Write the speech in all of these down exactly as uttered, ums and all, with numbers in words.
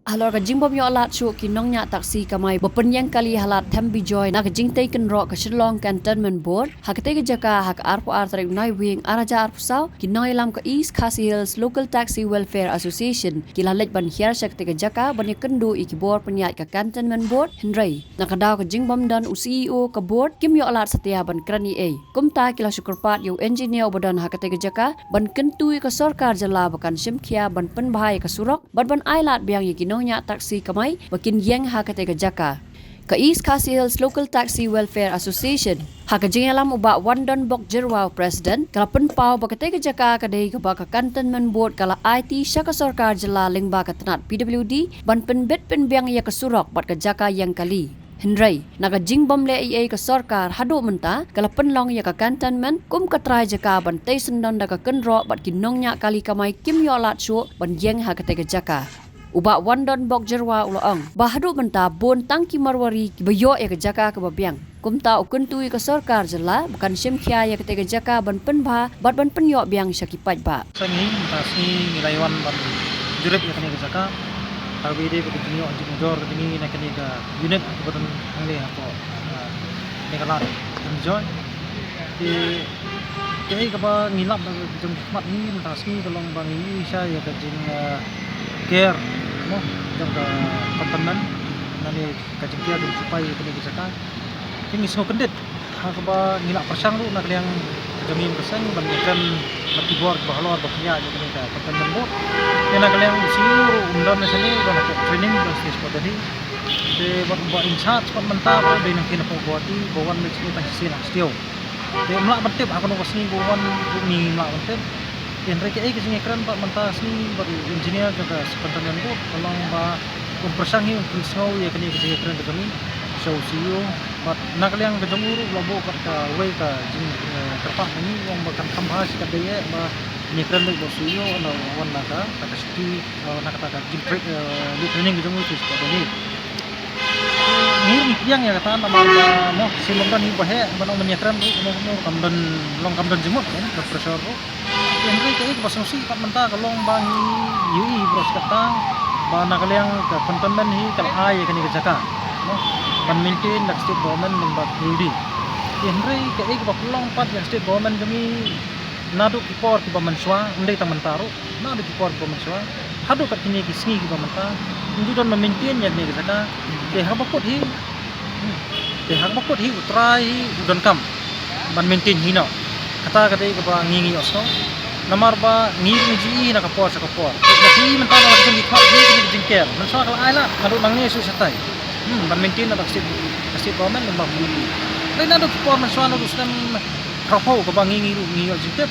Halor ka jingbym ïoh lad shuh ki nongñiah taxi kamai ba pynïeng kali ha lad Them Bijoy na ka jingtei kynroh ka Shillong Cantonment Board, ha katei ka jaka ha ka arphew ar tarik u Naiwieng ar hajar arphew saw, ki nongïalam ka East Khasi Hills Local Taxi Welfare Association ki la leit ban hiar sha katei ka jaka ban ïakynduh ïa ki bor pynïaid ka Cantonment Board, hynrei na ka daw ka jingbym don u C E O ka board, kim ïoh lad satia ban kren ei ei. Kumta ki la shu kyrpad ïa u engineer uba don ha katei ka jaka ban kyntu ïa ka sorkar jylla ba kan shim khia ban pynbha ïa ka surok bad ban ai lad biang ïa ki nongñiah taxi kamai ba kin ïeng ha katei ka jaka. Ka East Khasi Hills Local Taxi Welfare Association, ha ka jingïalam u Bah Wandon Bok Jyrwa, President, ka la pynpaw ba katei ka jaka ka dei kaba ka Cantonment Board ka la aiti sha ka sorkar jylla lyngba ka tnat P W D ban pynbit pynbiang ïa ka surok bad ka jaka ïeng kali. Hynrei na ka jingbym leh ei ei ka sorkar, haduh mynta ka la pynlong ïa ka Cantonment kum ka trai jaka ban tei syndon da ka kynroh bad ki nongñiah kali kamai kim ïoh lad shuh ban ïeng ha katei ka jaka. U Bah Wandon Bok Jyrwa u la ong ba haduh mynta bun tang ki Marwari kiba ïoh ïa ka jaka kaba biang. Kumta u kyntu ïa ka sorkar jylla ba kan shim khia ïa katei ka jaka ban pynbha bad ban pynïoh biang sha ki paidbah. Sa ngi mynta sngi ngi la ïa wan ban jurip ïa kane ka jaka. Kaba ïadei bad ka jingïoh jingujor ka jong ngi na kane ka unit kaba don hangne hapoh, ah, kane ka lad Them Bijoy. Te kaei kaba ngi lap da ka jong ki khmat ngi mynta sngi ka long ba ngi ïohi sha ïa ka jing, ah, care, mo, jong ka Cantonment, lane ka jingcare jong u sipai ïa kane ka jaka. Te ngi sngewkyndit ha kaba ngi la pyrshang ruh na ka liang ka jong ngi ka seng ban ïakren bad ki bor kiba halor ba pynïaid ïa kane ka Cantonment Board. Te na ka liang u C E O ruh um don shane, don hapoh training, don sha Delhi. Te bad uba in charge pat mynta ba dei nangtei napoh Guwahati, ba wan leit sha tang shisien ha Stiaw. Te ym lah ban tip ha kano ka sngi ba wan ruh, ngim lah ban tip. Te hynrei kaei ka jingïakren pat mynta sngi bad u engineer jong ka Cantonment Board ka long ba un pyrshang hi, un pynsngew ïa kane ka jingïakren ka jong ngi sha u C E O. Bad na ka liang ka jong u ruh la buh pat kawei ka jing, eh, kyrpad na ngi, u ong ba kan kham bha shi katdei eh ba ngin ïakren beit bad u C E O, ynda u wan na ka, na ka shuti, eh, na kata ka jing tra-, eh, leit training ka jong u sha Delhi. Ngi ruh ngi pdiang ïa kata namar ba, mo, shisien ym don hi ba heh ban ong ban ïakren ruh, mo, mo, kam don, long kam don jingmut, kan, ka pressure ruh. Hynrei kaei kaba sngewsih pat mynta ka long ba ngi ïohi hi baroh shi katta ba na ka liang ka Cantonment hi ka la ai ïa kane ka jaka, mo, ban maintain da ka state government lyngba P W D. Hynrei kaei kaba pynlong pat ïa ka state government jong ngi naduh ki por kiba mynshuwa, ym dei tang mynta ruh, naduh ki por kiba mynshuwa haduh kat kine ki sngi kiba mynta, ym ju don ban maintain ïa kane ka jaka. Te haba kut hi, hmm, te haba kut hi u trai hi u donkam ban maintain hi noh. Kata ka dei kaba ngi ngi ïohsngew. Namar ba ngi ngi ju ïohi na ka por sha ka por. Ngi ïohi mynta na ka jingkhmat hi, ngi jingker. Mynshuwa ka la ai lad naduh nangne shu shatai. Hmm, ban maintain na ka state, ka state government, ban ba ngi. Dei naduh ki por mynshuwa, naduh snem phraphew kaba ngi ngi ruh ngi ïoh jingtip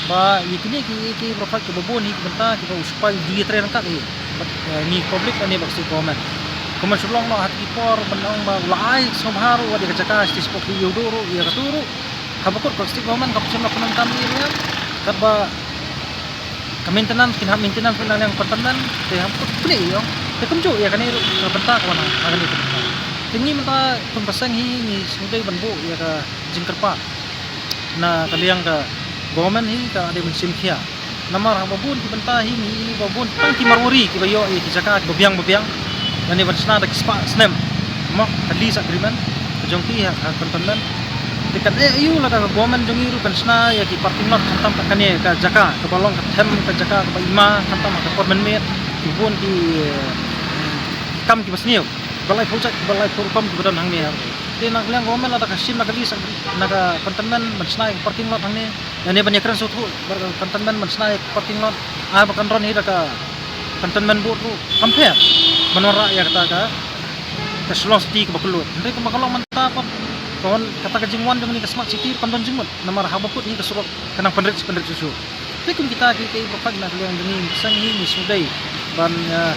ba ïa kine ki, ki baroh pat kiba bun hi ki bynta kiba u sipai u dei trei ryngkat hi bad, eh, ngi public lane bad state government. Kumba shu long noh ha ki por ban ong ba u la ai sngewbha ruh wat ïa ka jaka state spokesman ïa u duh ruh ïa katu ruh. Haba kut ka state government ka pynshim la pyndonkam ïa ruh ïa katba ka maintenance, kin hap maintenance mynta na ka Cantonment, te haba kut pynlong ïa, te kumjuh ïa kane ruh ka bynta ka wan ha kane ka bynta. Te ngi mynta kum ka seng hi ngi sngewdei ban buh ïa ka jingkyrpad na ka liang ka government hi ka dei ban shim khia. Namar haba bun ki bynta hi ngi ïohi ba bun tang ki Marwari kiba ïoh ïa ki jaka kiba biang ba biang. Lane ban shna da ki spah snem, mo, ka lease agreement ka jong ki ha, ha Cantonment. Te kan eh aïu lada ka government jong ngi ruh kan shna ïa ki parking lot khamtam ha kane ka jaka kaba long ka them, ka jaka kaba i ma, khamtam ha ka por mynmiet, ki bun ki, eh, ki kam kiba sniew, kiba laiphew jait, kiba laiphew rukom kiba don hangne. Te na ka liang government lada ka shim na ka lease, na ka Cantonment ban shna ïa ka parking lot hangne, lane ban ïakren sngewthuh bad ka Cantonment ban shna ïa ka parking lot, ai ba kan run hi da ka Cantonment Board ruh, kam pher ban wanrah ïa kata ka, ka Shillong City kaba kylluid. Hynrei kumba ka long mynta pat, ka wan, kata ka jingwan jong kane ka Smart City ruh kam don jingmut. Namar haba kut hi ka surok ka nang pynrit pynrit shuh shuh. Te kum kita ki, ki baroh pat na ka liang jong ngi, ngi seng hi ngi sngewdei ban, eh,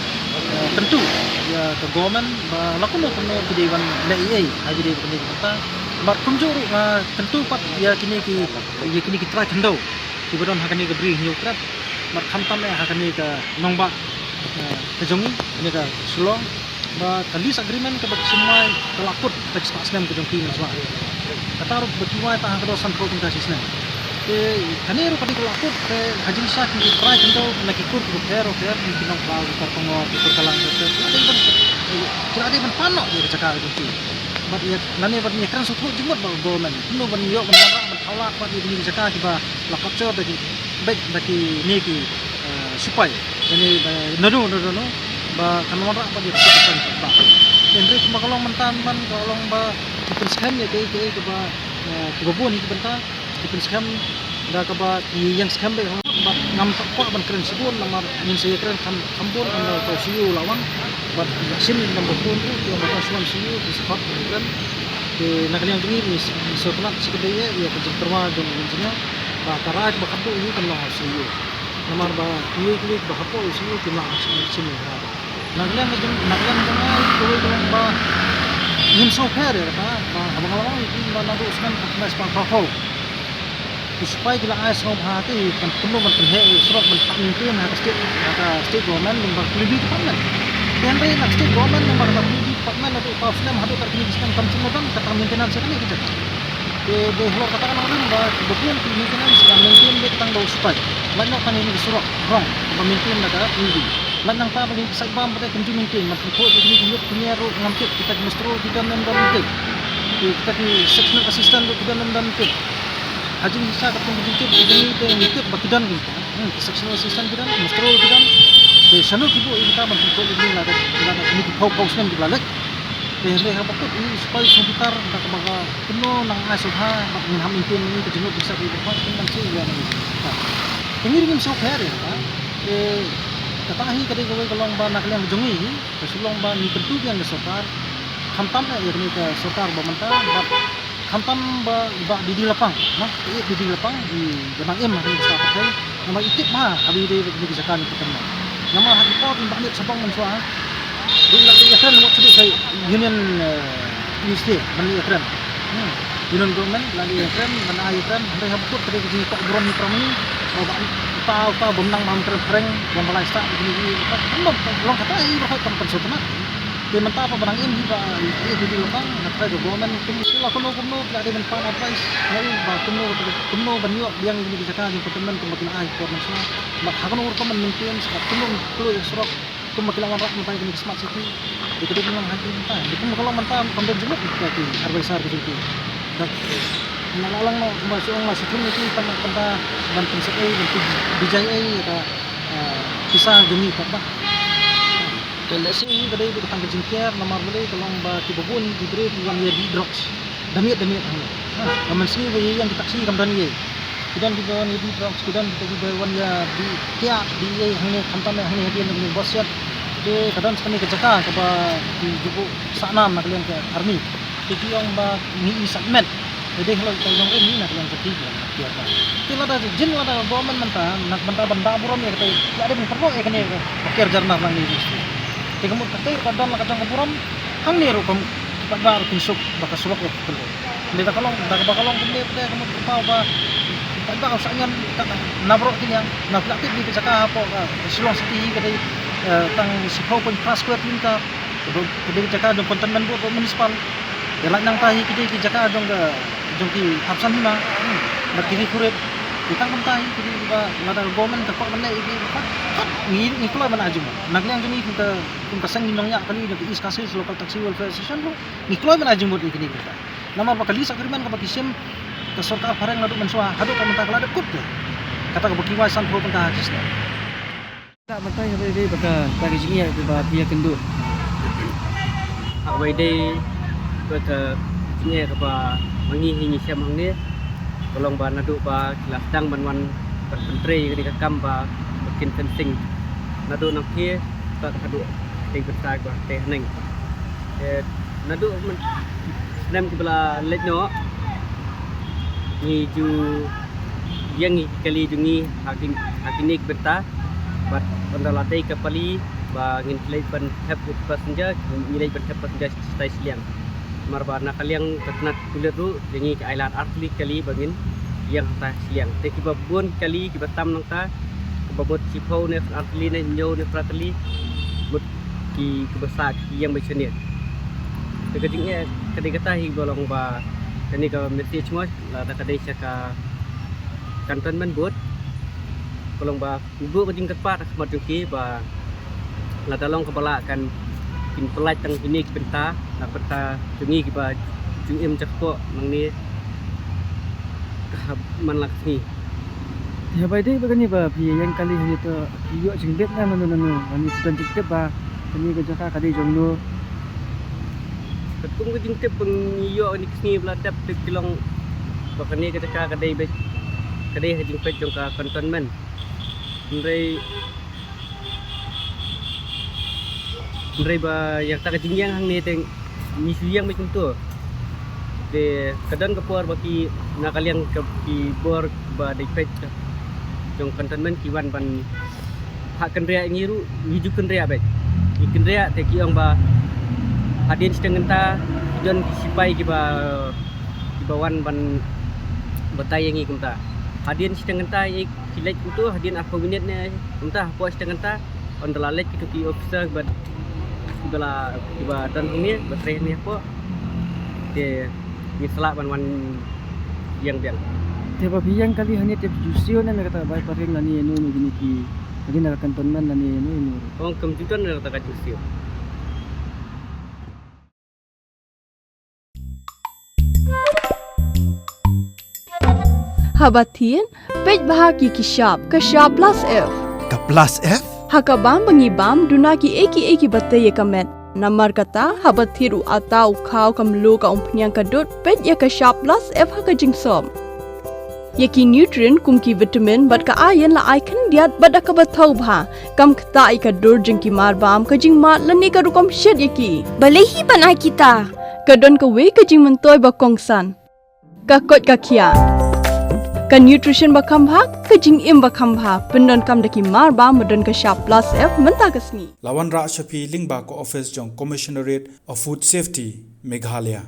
eh, kyntu ïa ka government ba la kumno kumno ki dei ban leh ei ei ha ki dei ba kane ka bynta. Bad kumjuh ruh nga kyntu pat ïa kine ki, ïa kine ki trai khyndew kiba don ha kane ka Bri Hynñiewtrep bad khamtam eh ha kane ka nongbah, eh, ka jong ngi, kane ka Shillong. Ba ka lease agreement kaba ki shim wai ka la kut da ki spah snem ka jong ki mynshuwa. Kata ruh ba ki wai tang ha ka dor sanphew tyngka shi snem. Te kane ruh ka dei ka la kut, te ha jingshisha ki trai khyndew na ki kur ki bapher bapher, ki nongpynpaw, ki kor kongor, ki kur kalang, ki la dei ban, ki la dei ban pan noh ïa ka jaka ka jong ki. Bad ïa lane ban ïakren sngewthuh jingmut bad ka government kumno ban ïoh ban wanrah ban thaw lad bad ïa kine ki jaka kiba la capture da ki, bad da kine ki, eh, sipai, lane ba naduh naduh naduh ba kan wanrah bad ïa ka jaka ba. Hynrei kumba ka long mynta, man ka long ba ki pynskhem ïa kaei kaei kaba, eh, kiba bun hi ki bynta. Ki pynskhem da kaba ki ïeng skhem beit, bad ngam kwah ban kren shibun namar ngin sa ïakren kham, kham bun ynda uta u C E O u la wan. Bad la shim ïa ki number phone ruh, ki ong ba to shu wan C E O, ki sa khot ban kren. Te na ka liang jong ngi, ngi sngewtynnat shibun ïa, ïa ka jingtyrwa jong u engineer ba ka rai ba khatduh hi kan long ha u C E O. Namar ba kiwei kiwei ba hapoh u C E O kim lah shim ïa ka. Na ka liang jong, na ka liang jong nga, kawei ka long ba ngim sngewpher ïa kata, ba haba nga la wan ïa ki ba naduh u snem khatkhyndai spah phraphew, ki sipai ki la ai sngewbha te ban kumno ban pynheh ïa u surok ban pat maintain ha ka state, ha ka state government lyngba ka P W D department. Te hynrei na ka state government lyngba ka P W D department naduh uta u snem haduh kata kine ki snem kam shym la don kata maintenance ïa kane ka jaka. Te dei halor kata ka nongrim ba kiba bun ki maintenance la maintain beit tang da u sipai. Lait noh tang ïa kine ki surok rong ba maintain da ka P W D. Lait nangta ba ki sait bam ba te kim ju maintain, ban pynkhuid ïa kine ki youth engineer ruh ngam tip, kita ki mistru ki don ne ym don tip. Ki, kita ki sectional assistant ruh ki don ne ym don tip. Ha jingshisha katkum ka jingtip, ki jingtip te ngi tip ba ki don, ki, hmm, ki sectional assistant ki don, ki mistru ki don. Te shano ki buh ïa kita ban pynkhuid ïa kine lada, lada kine ki phew phew snem kiba la leit. Te hynrei haba kut ïa u sipai u sngewbitar da kaba ka kumno nang ai sngewbha ba ngin hap maintain ïa ka jingmut jingsiat ïa ka, kumno nang shu ïa nang. Te ngi ruh ngim sngewpher ïa ka. Te kata hi ka dei kawei ka long ba na ka liang jong ngi hi, ka shu long ba ngi kyntu biang ïa ka sorkar, khamtam eh ïa kane ka sorkar ba mynta, bad khamtam ba i Bah D D Lapang, na, i Bah D D Lapang, i ba nang im ha kane ka shnong Pyrthei, namar i tip bha kaba i dei ba kine ki jaka ngi pyntam. Namar ha ki por i Bah Nit Shabong mynshuwa, i la dei ïakren wat shuh ka Union, eh, Ministry ban ïakren. Hmm. Union Government la dei ïakren, ban ai ïakren, hynrei haba kut ka dei ka jingïakren burom hi para ngi, ba uta, uta bym nang ban kren phareng, bym ba lai stad, kine ki, long kata i ba kam kan sngewtynnat. Te mynta ba nang im hi ba i, i, i, i, Lapang, nga tharai ka government kum ki la kumno kumno ki la dei ban pan advice na u ba kumno, kumno ban ïoh biang ïa kine ki jaka jong ka government kumba ki la ai por mynshuwa. Bad ha kano rukom ban maintain, bad kumno ban kloi ïa surok kumba ki la wanrah mynta ïa kine ki smart city. Te ka dei ban long ha ki mynta. Te kumba ka long mynta kam don jingmut ïa ki adviser ki jong ki. Da nga la lang noh kumba shu ong la shu thung ïa ki tang na ka bynta ban pynsuk ei, ban pynbijai ei ïa ka, ah, pisa jong ngi pat ba. Te lehse ka dei ka tang ka jingker namar balei ka long ba kiba bun ki briew ki wan ïa deal drugs. Da miet da miet hangne. Ha, ka mynsngi ba ïa ïeng ki taxi kam don ei. Ki don kiba wan ïa deal drugs, ki don kita kiba wan ïa deal kiad, deal ei hangne khamtam eh hangne hadien hangne bos siat. Te ka don sa kane ka jaka kaba ki ju buh sahnam na ka liang ka army. Te ki ong ba ngi i sah met. Te dei halor ka nongrim ngi na ka liang ka ki ki ong ba kiad ba. Te lada jin lada government mynta, na ka bynta ban da burom ïa kata, ïa dei ban pynroi ïa kane ka kiad jar nar lang ngi. Te ka mut ka te ka don la ka jong ka burom, hangne ruh ka mut ki paidbah ruh kin suk ba ka surok ruh ka kylluid. Nda da ka long, da kaba ka long kumne pat ka mut ka paw ba ki paidbah u sah ñion ka na baroh ki liang, na phi la tip ïa ka jaka hapoh ka Shillong City hi ka dei, eh, tang shiphew point phra square kilometer. Ka dei, ka dei ka jaka jong Cantonment Board, Board Municipal. Te lait nangta hi ki dei ki jaka jong ka, jong ki Hapsan Hima. Hmm. Bad ki Ri Khurit. Te tang kumta hi ki dei kiba lada government ka kwah ban leh ïa ki, pat, pat, ngi, ngi kloi ban ai jingmut. Na ka liang jong ngi kum ka, kum ka seng nongñiah kali jong ka East Khasi Hills Local Taxi Welfare Association ruh, ngi kloi ban ai jingmut ïa kine ki bynta. Namar ba ka lease agreement kaba ki shim ka sorkar phareng naduh mynshuwa haduh ka mynta ka la dep kut te. Kata kaba ki wai sanphew bynta ha ki snem. Ka mynta ïa ba dei ba ka, ka jingeh kaba phi ïakynduh. Ha ba dei ba ka jingeh kaba ma ngi hi ngi shem hangne. Ka long ba naduh ba ki la sdang ban wan ban pyntrei ïa kane ka kam ba, ba kin fencing. Naduh nang phi, ba haduh teng pynta ba te hneng. Eh, naduh myn-, snem kiba la leit noh, ngi ju ïeng ïa ki kali jong ngi ha ki, ha kine ki bynta. Bad ynda la dei ka pali ba ngin leit ban thep ïa ki passenger, ngi leit ban thep passenger shatai shiliang. Namar ba na ka liang ka tnat pulit ruh jong ngi ka ai lad artylli kali ba ngin ïeng hangta shiliang. Te kiba bun kali kiba tam nangta, kaba mut shiphew ne artylli ne hynñiew ne phra tylli, mut ki kiba sah ki ïeng beit shane. Te ka jingeh ka dei kata hi ba long ba kane ka message mo, lada ka dei sha ka Cantonment Board, ka long ba u buh ka jingkyrpad ha khmat jong ki ba lada long kaba lah kan kin pynlait tang kine ki bynta, na bynta jong ngi kiba ju im jakpoh nangne ka hap man la ka sngi. Te haba ïadei bad kane ba phi ïeng kali hangne, to phi ïoh jingbit ne mano mano lane phi don jingtip ba kane ka jaka ka dei jong no? Katkum ka jingtip ba ngi ïoh kane ka sngi ba la dep, te ki long ba kane ka jaka ka dei beit, ka dei ha jingpeit jong ka cantonment. Hynrei, hynrei ba ïa kata ka jingïeng hangne te ngi shu ïeng beit kumto. Te ka don ka por ba ki na ka liang ka ki bor ba dei peit jong cantonment ki wan ban ha kynriah ngi ruh, ngi ju kynriah beit. Ngi kynriah te ki ong ba hadien shiteng kynta ki don ki sipai kiba, kiba wan ban batai ïa ngi kumta. Hadien shiteng kynta ïa ki leit kumto, hadien arphew minit ne kumta, hapoh shiteng kynta ynda la leit kito ki officer bad kiba la, kiba don hangne, ba trei hangne hapoh. Te ngin sa lah ban wan ïeng biang. Te ba phi ïeng kali hangne te phi ju siew ne me kata bai pareng lane ïano ïano kine ki, lane na ka cantonment lane ïano ïano? Ong kam ju don na kata ka ju siew. Haba thied, peit bha ki ki shap, ka shap plus F. Ka plus F? Ha ka bam ba ngi bam, duna kiei kiei kiba tei ïa ka met. Namar kata, haba thied u atta, u khaw, ka mluh, ka umphniang, ka dud, peit ïa ka shap plus F ha ka jingsop. Ïa ki nutrient kum ki vitamin bad ka iron la ai khyndiat bad da kaba thaw bha. Kam ktah ïa ka dur jong ki mar bam, ka jingmad lane ka rukom shet ïa ki. Balei hi ban ai kita? Ka don kawei ka jingmyntoi ba kongsan. Ka koit ka khiah. Ka nutrition ba kham bha, ka jingim ba kham bha. Pyndonkam da ki mar bam ba don ka shap plus F mynta ka sngi. La wanrah sha phi lyngba ka office jong Commissionerate of Food Safety, Meghalaya.